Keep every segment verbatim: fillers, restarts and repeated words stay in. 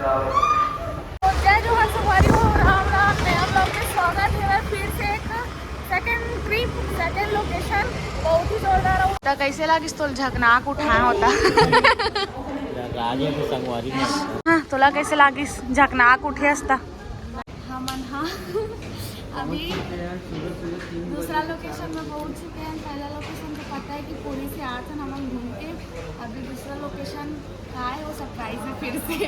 तो जय जोहार संगवारी हो, राम राम। नया vlog में स्वागत है फिर से एक second trip, second location। बहुत ही जोरदार हो। त कैसे लागिस तोल झकनाक उठाए होता? राजे तो संगवारी में। हाँ, तोला कैसे लागिस झकनाक उठे हस त? हमन हा अभी दूसरा लोकेशन में पहुंच चुके हैं। पहला लोकेशन तो पता है कि पूरी से आए हन हमन घूम के, अभी दूसरा लोकेशन का है वो सरप्राइज है फिर से।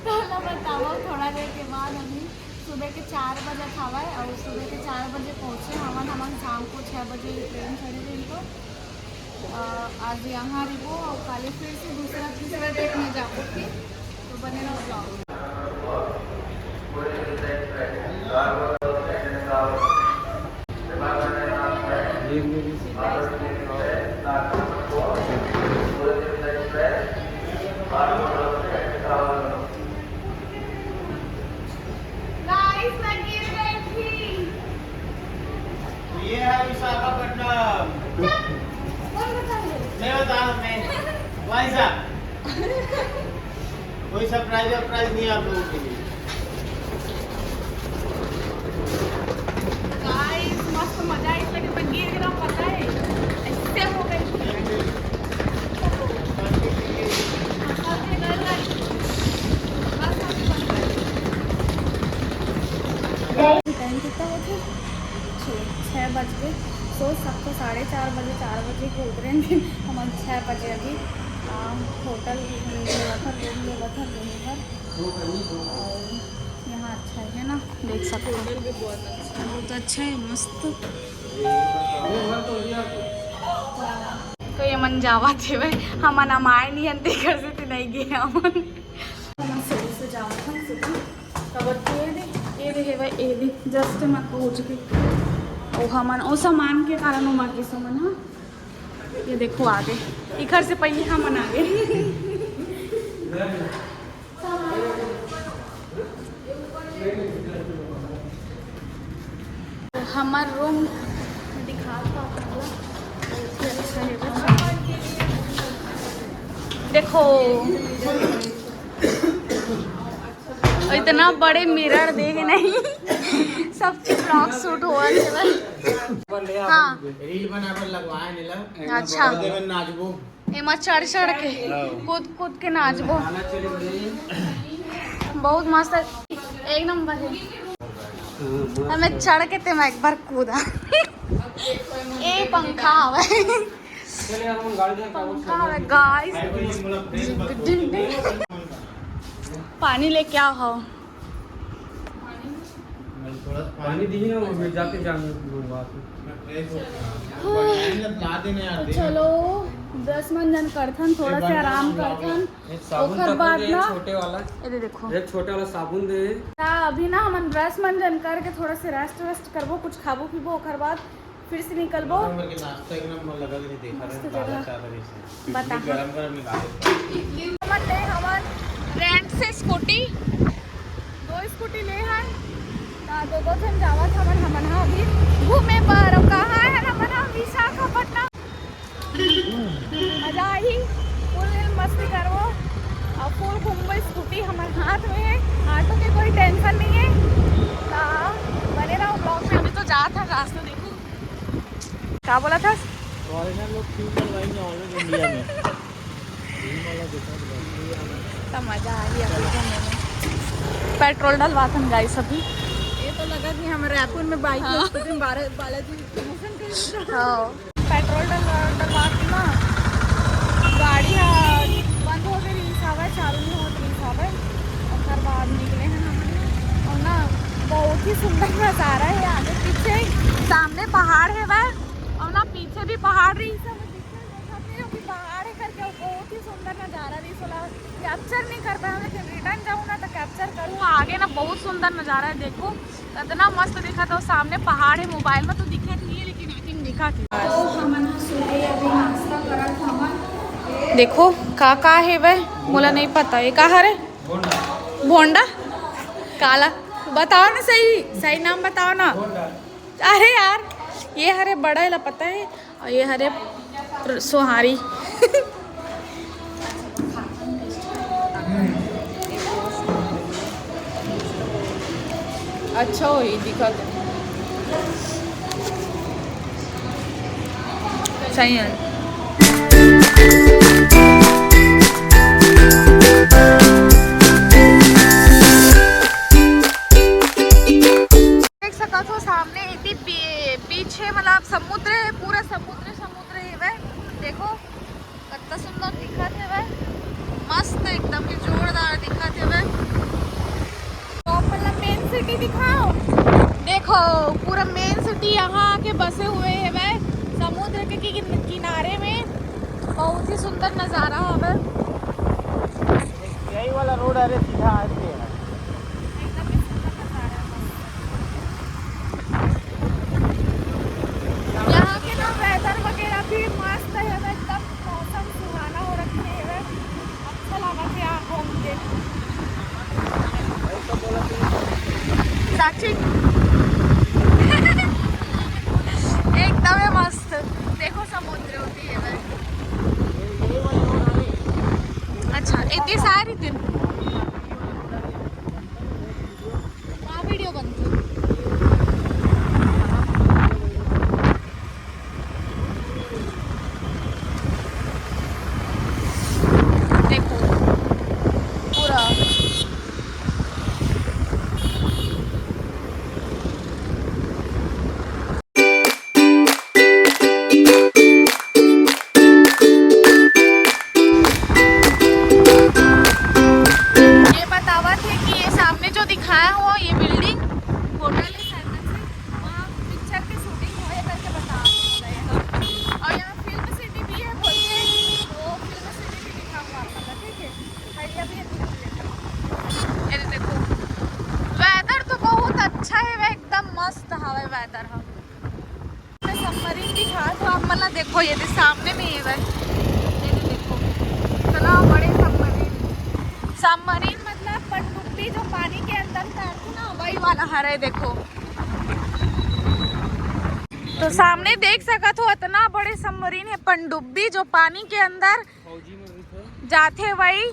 तो ना बताओ, थोड़ा देर के बाद अभी सुबह के चार बजे हवय और सुबह के चार बजे पहुंचे हमन। हमन शाम को छः बजे ट्रेन चढ़े रही तो अ, आज यहाँ रिबो और काले फिर से दूसरा तीसरा डेट में जाबो फिर। तो बने रहो vlog। Guys, मैं गिर गई थी। ये है विशाखापट्टनम। कौन बताएंगे? मैं बता रहा हूँ, मैं। भाई साहब, कोई सरप्राइज वरप्राइज नहीं आप लोगों के लिए। Guys, मस्त मजा आया, इसलिए कि मैं गिर गिरा, पता है, ऐसे हो गई। टाइम कितना होते? छः, छः बज गए। सोच सकते हो, साढ़े चार बजे, चार बजे के उतरे थे हम, छः बजे अभी। आ, होटल लेवा था, रूम लेवा था, रूम पर। और यहाँ अच्छा है ना, देख सकते हो, होटल भी बहुत अच्छा, बहुत अच्छा है, मस्त। तो ये मन जावा थे भाई, हमन अमाए नहीं अंते घर से ते नहीं गए हमन। हमन सही से जावा था सुबह। कवर के ये दे, ये दे, ये दे, ये दे, just मैं पहुंच गई। ओ हमन, ओ सामान के कारण ओ मांगे सो मन, हाँ। ये देखो आगे, इखर से पहले हमन आगे। हमर रूम दिखा था, बहुत ही अच्छा है। देखो, इतना बड़े मिरर देखे नहीं, सबके फ्रॉक सूट हुआ है भाई। हाँ। रील बना पर लगवाए नीला। अच्छा। देवन नाचबो। एमा चढ़ चढ़ के, कूद कूद के नाचबो। बहुत मस्त, एक नंबर है। हमें चढ़ के ते मैं एक बार कूदा। ए पंखा हवे। पंखा हवे गाइस। पानी लेके आओ हो। पानी दी ना, वो मैं जाके जाऊंगा। तो चलो, ब्रश मंजन करथन, थोड़ा सा आराम करथन। ओकर बाद ना, छोटे वाला, ये देखो, एक छोटे वाला साबुन दे। हाँ, अभी ना हमन ब्रश मंजन करके थोड़ा से रेस्ट वेस्ट करबो, कुछ खाबो पीबो, ओकर बाद फिर से निकलबो। गरम करके नाश्ता एक नंबर लगा के देखा मस्त रहे, जगह। काला चावल ऐसे। बता। गरम गरम निकाले। हमन ले हमन रेंट से स्कूटी, दो स्कूटी ले हन। ता दो दो झन जावत हमन, हमन हा अभी घूमे बर। अब कहाँ है हमन हा? विशाखापट्टनम। मजा आही, फुल मस्ती करबो और फुल घूमबो। स्कूटी हमर हाथ में है, ऑटो के कोई टेंशन नहीं है। ता बने रहो ब्लॉग में। अभी तो जात है, रास्ता देखो। का बोला था? फॉरेनर लोग क्यों डलवाएंगे ऑल ओवर इंडिया में? तो मजा आ गया अभी तो मैंने पेट्रोल डलवा था गाइस अभी। ये तो लगा कि हम रायपुर में बाइक हाँ। स्कूटी में बारह बालाजी प्रमोशन कर। हाँ, पेट्रोल डलवा डलवा के ना गाड़ी हा बंद हो गई रही हवे, चालू नहीं होत रही हवे। ओकर बाद निकले हैं हम और ना बहुत ही सुंदर नज़ारा है आगे पीछे, सामने पहाड़ है वह और ना पीछे भी पहाड़ रही सब। पहाड़ है करके बहुत ही सुंदर नज़ारा रही, सोला कैप्चर नहीं कर पाया, लेकिन रिटर्न जाऊँ ना तो कैप्चर करूँ। आगे ना बहुत सुंदर नज़ारा है, देखो इतना मस्त दिखा था। सामने पहाड़ है, मोबाइल में तो दिखे नहीं है, लेकिन आई थिंक दिखा थी। तो हमन सुबह अभी नाश्ता करत हमन। देखो का का है वह, मोला नहीं पता। ये का हरे? भोंडा। काला? बताओ ना, सही सही नाम बताओ ना। अरे यार, ये हरे बड़ा ला पता है, और ये हरे प्र- सोहारी। अच्छा होही दिखत। सही है। देख सकत हो सामने एती पी-, पीछे मतलब समुद्र है, पूरा समुद्र, समुद्र है वह। देखो कत्ता सुंदर दिखत हेवय, मस्त एकदम ही जोरदार दिखत हेवय। तो आप मतलब मेन सिटी दिखाओ, देखो पूरा मेन सिटी यहाँ आके बसे हुए हेवय समुद्र के कि-, किनारे में। बहुत ही सुंदर नजारा हवय। यही वाला रोड, अरे सीधा आगे है। एकदम ही सुंदर नजारा है, मस्त। यहाँ के ना वेदर वगैरह भी मस्त है, एकदम मौसम सुहाना हो रखे है, अच्छा लगा थे यहाँ घूम के। साक्षी एकदम है मस्त। देखो समुद्र होती है। अच्छा, इतनी सारी दिन। हाँ, वीडियो बनती। देखो पूरा। ये बतावत है कि ये सामने जो दिखाया हुआ ये बिल्डिंग होटल है, शायद से वहाँ पिक्चर के शूटिंग हुए करके बता रहे हैं। और यहाँ फिल्म सिटी भी है बोलते हैं, तो फिल्म सिटी भी दिखा हुआ आपको, ठीक है। ये देखो वेदर तो बहुत अच्छा है, वह एकदम मस्त हवा है वेदर। हाँ, सबमरीन दिखा तो आप मन ला देखो, ये दे सामने में ये भाई, ये दे देखो, इतना बड़े सबमरीन। सबमरीन मतलब पनडुब्बी जो पानी के अंदर तैरती ना, वही वाला हरे। देखो तो सामने देख सकत हो, इतना बड़े सबमरीन है पनडुब्बी जो पानी के अंदर जाथे, वही।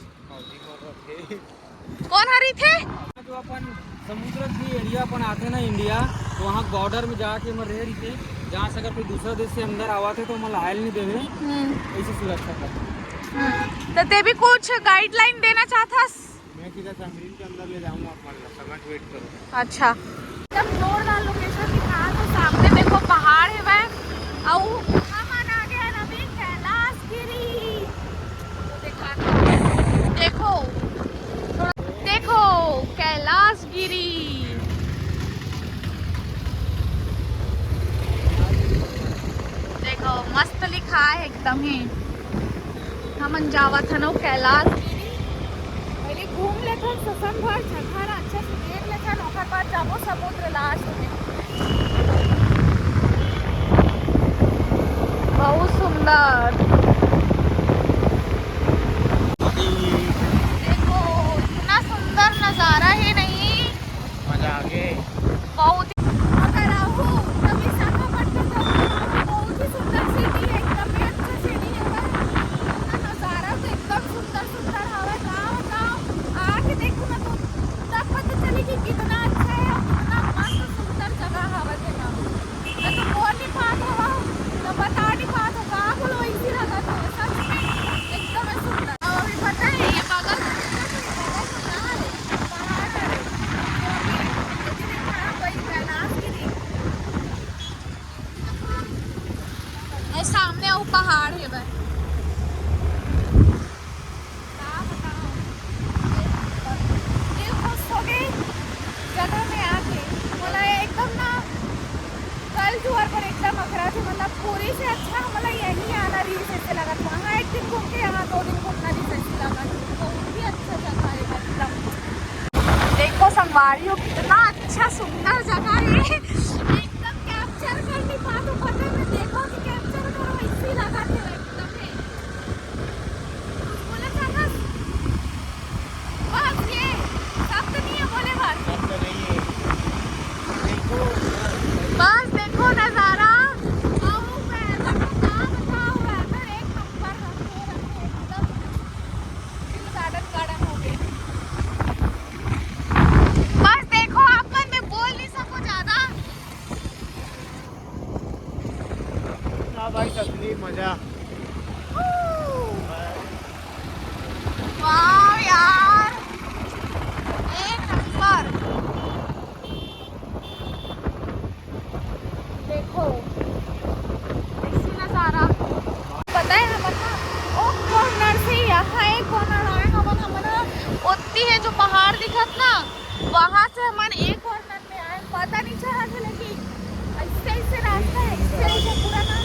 कौन हरी थे? जो अपन समुद्र की एरिया अपन आते ना इंडिया, तो वहाँ बॉर्डर में जाके हमर रहे रहिते, जहाँ से अगर कोई दूसरा देश से अंदर आवा थे तो हमर आयल नहीं देवे, हम्म। ऐसे सुरक्षा कर। हम्म। तो ते भी कुछ गाइडलाइन देना चाहता? मैं सीधा सबमरीन के अंदर ले जाऊंगा अपन ला, समझ वेट करो। अच्छा। एकदम जोरदार लोकेशन दिखा, तो सामने देखो पहाड़ है वह, अउ हम आ गए अभी कैलाश गिरी। देखो, देखो, कैलाश गिरी। देखो, मस्त लिखा है एकदम ही। हमन जावत हन कैलाश गिरी। पहले घूम लेथन, ससंभर जगह ला अच्छा से देख लेथन, ओकर बाद जाबो समुद्र लास्ट में। बहुत सुंदर। देखो, इतना सुंदर नजारा है नहीं। मजा आ गए। बहुत ही अगर आहू, तो विशाखापट्टनम जाओ, बहुत ही सुंदर सिटी है, एकदम ही अच्छा सिटी है। नजारा तो एकदम सुंदर सुंदर हवे, गाँव गाँव आके देखो ना, तो तब पता चले कि कितना अच्छा है और कितना मस्त सुंदर जगह हवे ना। मैं तो बोल नहीं पात हूँ, तो बता नहीं पात हूँ, का बोलो, इसी लगा था सच में एकदम सुंदर। और अभी पता है ये बगल में देखो, ये बगल में पहाड़ है, पहाड़ है। ये कैलाश गिरी। ये सामने वो पहाड़ है भाई। का बताओ, दिल खुश हो गई जगह में आके। बोला एकदम ना कल जुआर पर एकदम अखरा थे, मतलब पूरी से अच्छा, मतलब यहीं आना रही जैसे लगा था। वहाँ एक दिन घूम के यहाँ दो दिन घूमना रही जैसे लगा था। बहुत ही अच्छा जगह है एकदम। देखो संगवारी हो, कितना अच्छा सुंदर जगह है। एकदम कैप्चर कर नहीं पाते, पता है, मैं देखो कि कैप्चर करो, इसी लगा थे एकदम है। बोला था बस, बस ये सब तो नहीं है, बोले बस। सब तो नहीं है। देखो। बस देखो नजारा। और weather तो क्या बताओ, weather एक नंबर रखो, रखो, एकदम दिल गार्डन गार्डन हो गए। बस देखो, आप मन में बोल नहीं ये जो पहाड़ दिखत ना, वहाँ से हमन एक और नन में आए, पता नहीं चला था, लेकिन ऐसे ऐसे रास्ता है, ऐसे ऐसे पूरा ना,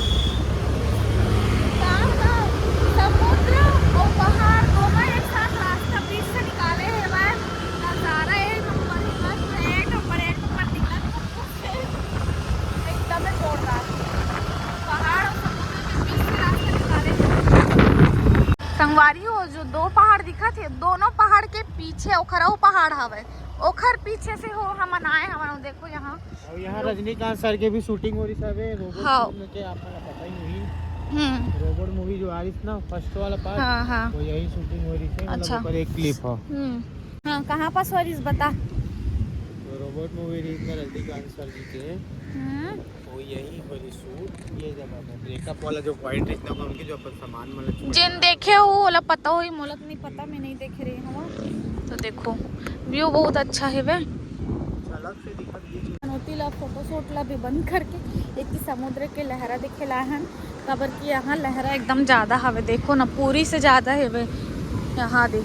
गाँव ना, समुद्र और पहाड़ दोनों एक साथ रास्ता बीच से निकाले है भाई। नजारा एक नंबर है, एक नंबर, एक नंबर दिखत है। एकदम जोरदार। पहाड़ और समुद्र के बीच से रास्ता निकाले हैं। संगवारी हो, जो दो पहाड़ दिखत हे, दोनों पहाड़ के पीछे ओखर अउ पहाड़ हवय, ओखर पीछे से हो हमन आए हवन। देखो यहाँ। और यहाँ रजनीकांत सर के भी शूटिंग हो रही सब है, रोबोट हाँ। फिल्म के, आप लोग पता ही नहीं। हम्म। रोबोट मूवी जो आ रही थी ना, फर्स्ट वाला पार्ट, हाँ, हाँ। वो यही शूटिंग हो रही थी, मतलब अच्छा। ऊपर एक क्लिप हो। हम्म। हाँ, कहाँ पास हो रही बता? तो रोबोट मूवी रिलीज में रजनीकांत सर जी के, हम्म। वो यही हो रही शूट, ये जगह पे ब्रेकअप वाला जो पॉइंट है, इतना उनके जो अपन सामान मतलब छुपा जिन देखे हो, ओला पता होही, मोला तो नहीं पता, मैं नहीं देखे रही हूँ। तो देखो, व्यू बहुत अच्छा है वे। अलग से दिखा दीजिए। मनोती ला फोटो शूट ला भी बंद करके एक ही समुद्र के लहरा देखे ला हन, काबर कि यहाँ लहरा एकदम ज्यादा हवे। देखो ना, पूरी से ज्यादा हवे। यहाँ दे,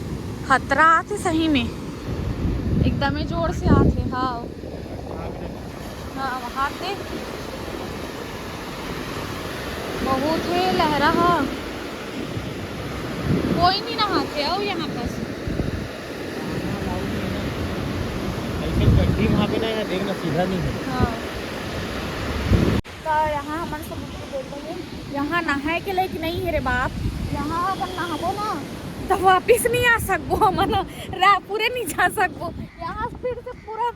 खतरा आथे सही में, एकदम ही जोर से आथे। हाँ, हाँ, वहाँ दे बहुत है लहरा। हाँ, कोई नहीं नहाथे अउ यहाँ पास। ऐसे गड्डी वहाँ पे ना, यहाँ देखना सीधा नहीं है। हाँ। तो यहाँ हमन समुद्र बोलते हैं, यहाँ नहाए के लायक नहीं है रे बाप। यहाँ अपन नहाबो ना, तो वापिस नहीं आ सकबो हमन, रा-, पूरे नहीं जा सकबो। यहाँ फिर से पूरा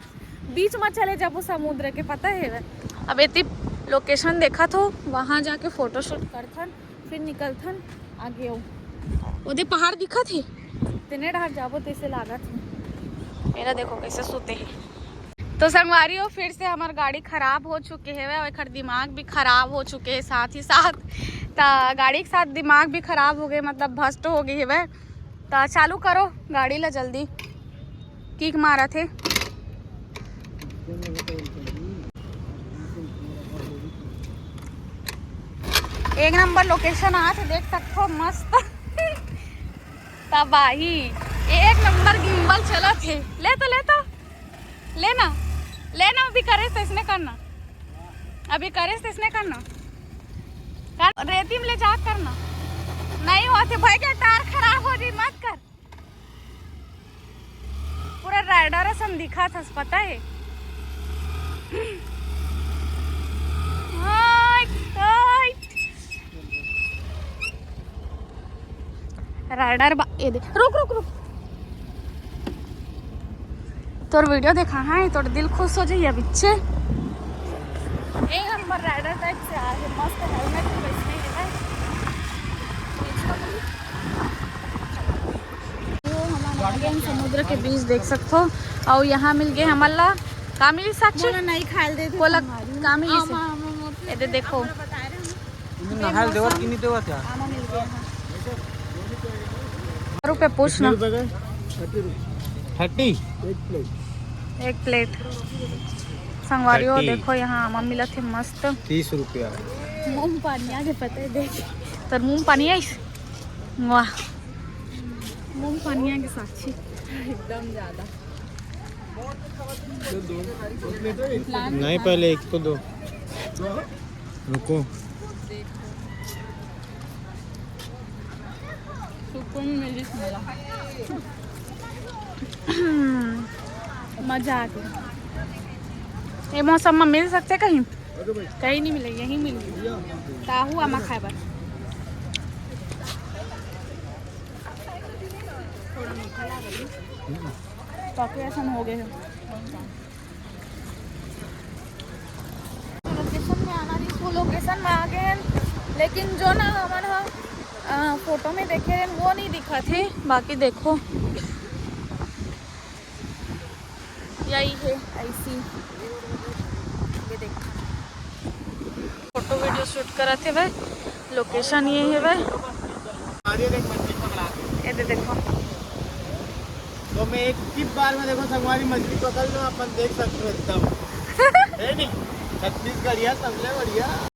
बीच में चले जाबो समुद्र के, पता है। अब एती लोकेशन देखत हो, वहाँ जाके फोटो शूट करथन, फिर निकलथन आगे। ओ, ओदे पहाड़ दिखत हे, तेने डहर जाबो तैसे लागत हे। मेरा देखो कैसे सोते हैं। तो संगवारी हो, फिर से हमार गाड़ी खराब हो चुके हवे और एकर दिमाग भी खराब हो चुके हैं साथ ही साथ। ता गाड़ी के साथ दिमाग भी खराब हो गए, मतलब भ्रष्ट हो गई हवे। ता चालू करो गाड़ी ला जल्दी, किक मारत हे। एक नंबर लोकेशन आत हे, देख सकथो मस्त। तबाही, एक नंबर गिम्बल चलत हे। ले तो, ले तो, ले ना, ले ना, अभी करे से इसने करना, अभी करे से इसने करना, कर, रेती में ले जा करना, नहीं होते भाई के टायर खराब हो जी, मत कर। पूरा राइडर असन दिखत हस, पता है। हाय, हाय। राइडर बा, ये दे, रुक, रुक, रुक। तोर वीडियो देखा है, तोर दिल खुश हो जाइए बिच्चे। एक नंबर राइडर टाइप से आ है, मस्त हेलमेट भी वैसने है। तो हमन आ गए समुद्र के बीच, देख सकथो। और यहाँ मिल गए हमन ला, का मिली साक्षी? मोला नहीं खाए दे थे कोला, संगवारी। का मिली से? आमा, आमा, मोर ये दे देखो। आमा बता रहे हैं। नहाल देवत कि नहीं देवत यार? आमा मिल गया है। रुपए पूछ ना। कितने रुपए का? थर्टी रुपए। थर्टी? एक प्लेट। एक प्लेट। संगवारी हो, थर्टी। देखो यहाँ आमा मिलत हे मस्त। तीस रुपया। मुंह पानी आगे पता है, देख। तोर मुंह पानी आइस? वाह। मुंह पानी आगे साक्षी। एकदम ज्यादा। नहीं, पहले एक तो दो। रुको। सुकून मिलिस मोला। मजा आ गया। ये मौसम में मिल सकते कहीं? कहीं नहीं मिले, यहीं मिल गए। ताहू आमा खाए बर। थोड़ा मीठा लागल। तो के ऐसा हो गए हैं। लोकेशन में आना रहिस, वो लोकेशन में आ गए हैं, लेकिन जो ना हमन ह, अ, फोटो में देखे रहे वो नहीं दिखत हे। बाकी देखो, यही है ऐसी, ये देखो, फोटो वीडियो शूट करत हे भाई। लोकेशन ये हवे। अरे देख, मछली पकड़ा। ये दे देखो। तो मैं एक ही बार में, देखो संगवारी, मछली पकड़ लो, अपन देख सकते हो एकदम। है नहीं? छत्तीसगढ़िया, सबले बढ़िया।